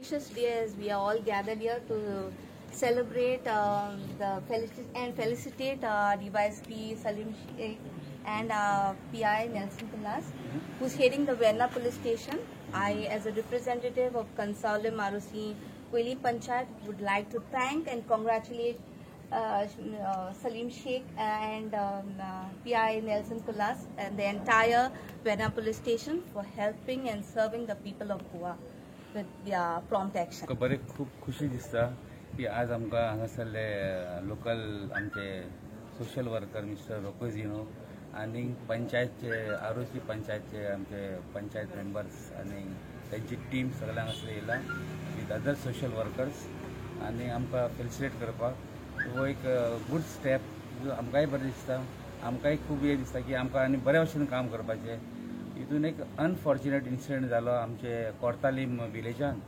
Auspicious day as we are all gathered here to celebrate the felicitate DYSP Salim Sheikh and PI Nelson Colaco, who's heading the Verna police station. I, as a representative of Cansaulim ROC Cuelim Panchayat, would like to thank and congratulate Salim Sheikh and PI Nelson Colaco and the entire Verna police station for helping and serving the people of Goa with their prompt action. बरें खूब खुशी दिसता की आज आमकां हांगासरले local आमचे social worker mister रोकोजिनो आनी पंचायतचे आरोसी पंचायतचे आमचे पंचायत मेंबर्स आनी त्यांची टीम सगळे हांगासर येयला विथ अदर सोशल वर्कर्स आनी आमकां फेलिसिटेट करपाक हो एक गूड स्टेप. आमकांय बरें दिसता, आमकांय खूब हें दिसता की आमकां आनी बऱ्या भशेन काम करपाचें. हितून एक अनफॉर्च्युनेट इन्सिडंट जालो आमचे कोर्तालीम विलेजान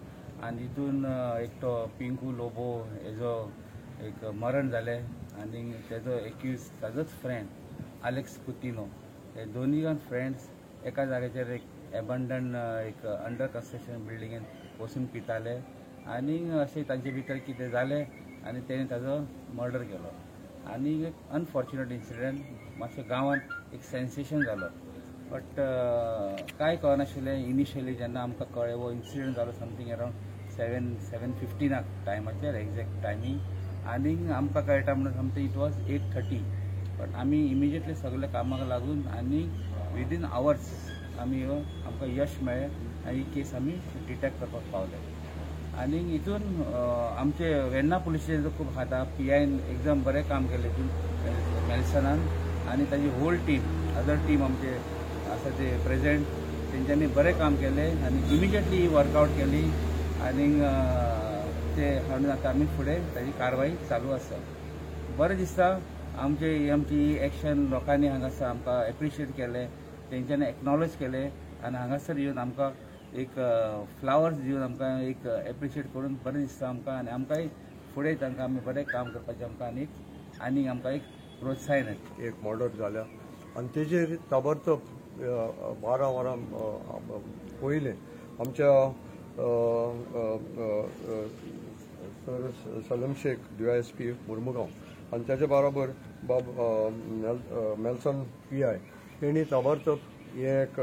आनी हितून एकटो पिंकू लोबो हेजो एक मरण जालें आनी तेजो एक्यूज ताजोच फ्रेंड आलेक्स कुतिनो हे दोनूय जाण फ्रेंड्स एका जाग्याचेर एक एबंडन एक अंडर कन्स्ट्रक्शन बिल्डिंगेन वचून पिताले आनी अशें तांचे भितर कितें जालें आनी तेणें ताजो मर्डर केलो. आनी एक अनफॉर्च्युनेट इन्सिडंट मातशें गांवांत एक सेन्सेशन जालो. बट कांय कळनाशिल्लें इनिशियली जेन्ना आमकां कळ्ळें हो इन्सिडंट जालो समथींग अरावंड 7:15 टायमाचेर एग्जॅक्ट टायमींग आनी आमकां कळटा म्हणून समथींग it was 8:30. But आमी इमिजिएटली सगळे कामाक लागून आनी विदीन आवर्स आमी हो आमकां यश मेळ्ळें आनी ही केस आमी डिटेक्ट करपाक पावले. आनी हितून आमचे वेर्णा पुलीस स्टेशनाचो खूब हात आहा. पी आयन एकदम बरें काम केलें हितून मेल्सनान आनी ताजी होल टीम अदर टीम आमचे आसा ते प्रेजेंट तेंच्यांनी बरें काम केलें आनी इमिजिएटली ही वर्कआवट केली आनी ते हाडून आतां आमी फुडें ताजी कारवाई चालू आसा. बरें दिसता आमचे आमची एक्शन लोकांनी हांगासर आमकां एप्रिशिएट केलें, तेंच्यांनी एक्नॉलेज केलें आनी हांगासर येवन आमकां एक फ्लावर्स दिवन आमकां एक एप्रिशिएट करून बरें दिसता आमकां. आनी आमकांय फुडें तांकां आमी बरें काम करपाचें आमकां आनी आनी आमकां एक प्रोत्साहन. एक मर्डर जाल्या आनी तेजेर ताबडतोब 12 वरां पयलें आमच्या sir Salim Sheikh DYSP Mormugao आनी ताच्या बरोबर बाब मेल्सन PI तेणी ताबडतोब हें एक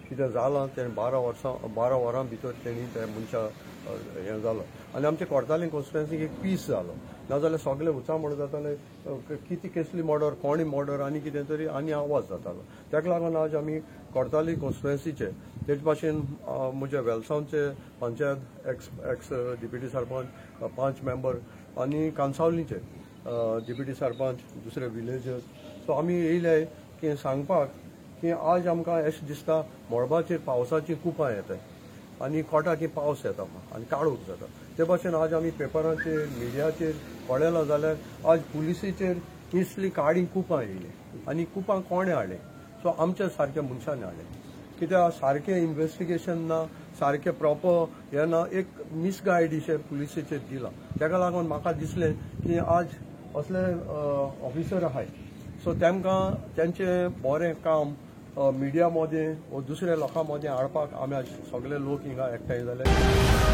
कितें जालां तें 12 वरां भितर तेणी त्या मनशा हें जालो आनी आमच्या कोर्तालीम कॉन्स्टिट्युएन्सीक एक पीस जालो. नाजाल्यार सगळे उचा म्हण जाताले कितें केसली मर्डर कोणी मर्डर आनी कितें तरी आनी आवाज जातालो. ताका लागून आज आमी कोर्ताली कॉन्स्टिट्युएन्सीचे तेच भाशेन म्हज्या वेलसांवचे panchayat ex deputy sarpanch 5 member आनी कांसावलीचे डिप्युटी सरपंच दुसरे विलेजर्स सो आमी येयले की सांगपाक की आज आमकां अशें दिसता मळबाचेर पावसाची कुपां येताय आनी कोटा की पावस येता आनी काळोख जाता. ते भाशेन आज आमी पेपरांचेर मिडियाचेर पळयलां जाल्यार आज पुलिसेचेर इसली काळी कुपां येयली आनी कुपां कोणें हाडलें सो आमच्या सारक्या मनशांनी हाडलें. कित्याक सारकें इन्वेस्टिगेशन ना, सारकें प्रॉपर हें ना, एक मिसगायड पुलिसेचेर दिलां. ताका लागून म्हाका दिसलें की आज असले ऑफिसर आहाय सो तांकां तेंचें बरें काम मिडिया मदें वो दुसऱ्या लोकां मदें हाडपाक आमी आज सगळे लोक हिंगा एकठांय जाले.